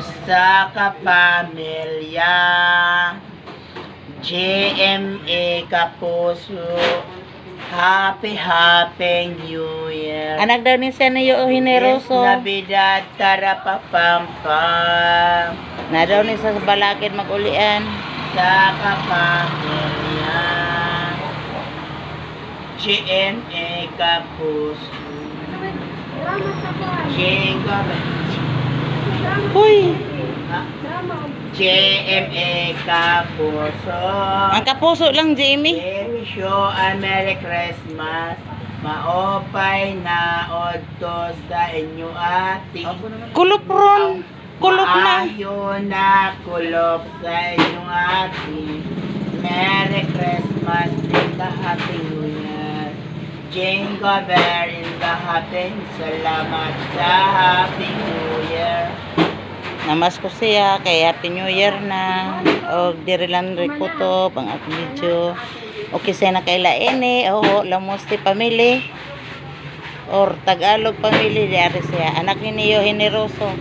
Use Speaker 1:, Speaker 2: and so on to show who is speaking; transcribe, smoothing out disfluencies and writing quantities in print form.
Speaker 1: Sa kapamilya. GMA Kapuso. Happy, Happy New Year.
Speaker 2: Anak daw ni siya ni Generoso.
Speaker 1: Navidad, tarapapampam.
Speaker 2: Na daw ni sa balakid magulian.
Speaker 1: Sa kapamilya. GMA Kapuso. Jingle
Speaker 2: Huy!
Speaker 1: GMA Kapuso.
Speaker 2: Ang kapuso lang, Jamie.
Speaker 1: We wish you a Merry Christmas. Maupay na odto sa inyo ati.
Speaker 2: Kulop ron. Kulop na.
Speaker 1: Maayo na kulop sa inyong ati. Merry Christmas in the Happy New Year. Jingle bell in the happy. Salamat sa Happy New Year.
Speaker 2: Namas ko siya kay Happy New Year na. Og diri lang kutob ang akong video. Okay siya na kay Laene. Oo, Lamoste family. Or Tagalog family di ari siya. Anak ni Neo Generoso.